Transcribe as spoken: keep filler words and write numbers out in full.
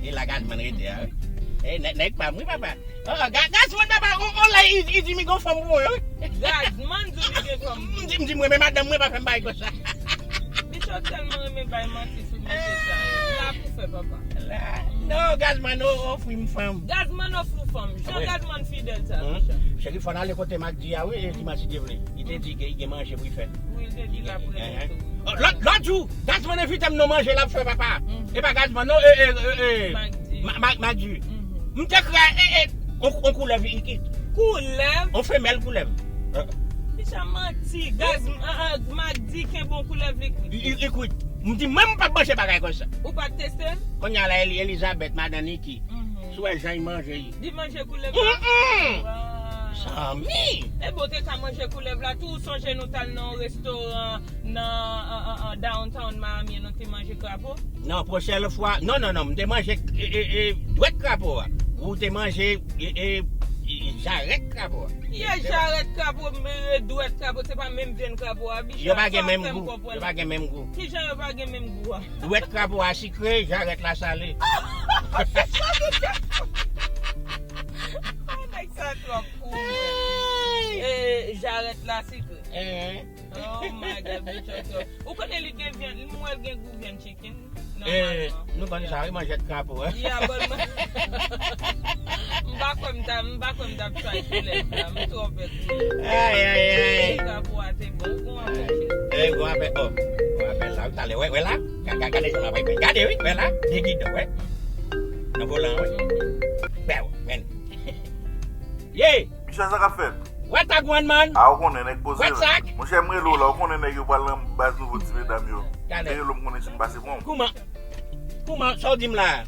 E la Gazman rete a, wi. E nèg, nèg pa m, wi, papa. Ah, Ga-, Gazman, papa, on, on lè, i, i di m i gon fanm pou mwen, wi. Gazman di w li gen fanm. M di, m di, mwen, men madanm mwen pa fè m bagay konsa. Bichon tèlman renmen bay manti sou mesye sa yo. La pou fè, papa. La, non, Gazman o-, ofri m fanm. Gazman ofri w fanm. Jan Gazman fidèl sa, Bichon. Cheri, fò n ale kote Magdi a, wi, e dimanch si Dye vle. Li te di ke li gen manje pou li fè. Wi, li te di l ap rele tou. Oh, lòt, lòt jou, Gazman envite m nan manje l ap fè, papa. E pa Gazman, non, e, e, e, e, Magdi. Ma-, Ma-, Magdi. M te kwè, e, e, on, on koulèv, i, i, koulèv? On femèl koulèv. Bicha manti. Gaz, a, a, Magdi kenbe on koulèv li kwit. I, i, i kwit. M di, mwen, m p ap manje bagay konsa. Ou pa t teste l? Kounye a la, Eli-, Elizabeth, madan Niki. Si w wè jan l manje, li. Li manje koulèv la? Zanmi! E bon, te ka manje koulèv la tou. Ou sonje nou t al nan yon restoran nan, an, an, an downtown Miami, nou te manje krapo? Non, pwochèn fwa. Non, non, non, m te manje, e, e, e, dwèt krapo a. Ou te manje, e, e, e, jarèt krapo a. Ye jarèt krapo, e, dwèt krapo, se pa menm vyann krapo a, Bicha. Yo pa gen menm gou. Yo pa gen menm gou. Kijan yo pa gen menm gou a? Dwèt krapo a sikre, jarèt la sale. Oh, nèg sa twòp fou. E, jarèt la sikre. Oh my God, Bichon twòp. Ou konnen li gen vyann, li mwen gen gou vyann chicken. Eh, nou konn sa, wi, manjèt krapo, eh. Ya, bon, mwen, m pa kwè m ta, m pa kwè m t ap try koulèv la, m twò pè koulèv. Ay, ay, ay. Krapo a te bon, ou gon apèl, cheri. Eh, gon apèl, oh. Gon apèl la, wi, talè, wè, wè la. Ga-, ga-, gade jan l ap, gade, wi, wè la. Gen gidon, wè. Nan volan, wè. Bèw, men. Ye! Bicha, sa k ap fèt? What a gwaan, man? A, ou konnen, nèg poze la. Monchè, m rele w la, ou konnen nèg yo pral nan baz nouvo ti medam yo. M te rele w, m konnen si m pase pran w. Kouman? Kouman? Sa w di m la?